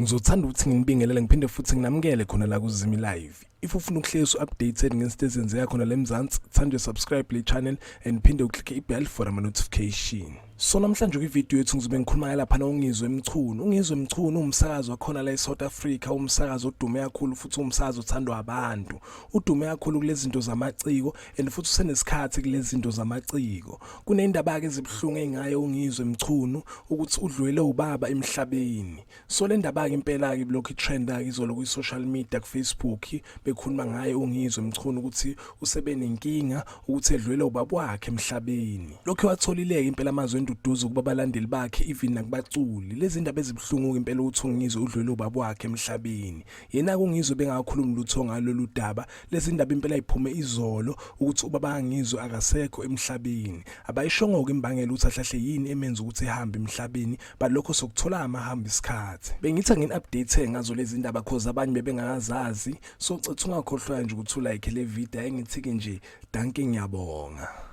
Ngizothanda ukuthi nginibingelele ngiphinde futhi nginamukele khona la kuZimi Live. If ufuna ukuhlezi updated ngezinto ezenzeka khona la eMzansi, thanda subscribe le channel and phinde uclicke ibell for ama notification. So namhlanje kwivideo yethu ngizobe ngikhuluma lapha noNgizwe Mchunu. UNgizwe Mchunu umsakazi wakhona la eSouth Africa, umsakazi odume kakhulu futhi umsakazi othandwa abantu. Udume kakhulu kulezi zinto zamaciko and futhi usenesikhathi kulezi zinto zamaciko. Kunendaba ke ezibuhlungu engaye uNgizwe Mchunu ukuthi udlwele ubaba emhlabeni. So le ndaba ke impela ke bilokhu itrend ke izolo kwi social media ku Facebook bekhuluma ngaye uNgizwe Mchunu ukuthi usebenenkinga ukuthi edlwele ubaba wakhe emhlabeni. Lokho watholileke impela amazwi enduduzo kuba abalandeli bakhe even nakubaculi. Lezi ndaba ezibuhlungu impela ukuthi uNgizwe udlwele ubaba wakhe emhlabeni. Yena kuNgizwe bengakhulumi lutho ngalolu daba. Lezi ndaba impela iphume izolo ukuthi ubaba kaNgizwe akasekho emhlabeni. Abayishongo-ke imbangela ukuthi ahlahle yini emenza ukuthi ehambe emhlabeni but lokho sokuthola amahamba isikhathi. Bengithi angini-update ngazo lezi ndaba cause abanye bebengakazazi. So cethu ungakhohlwa nje ukuthi ulike le video engithi-ke nje dankie ngiyabonga.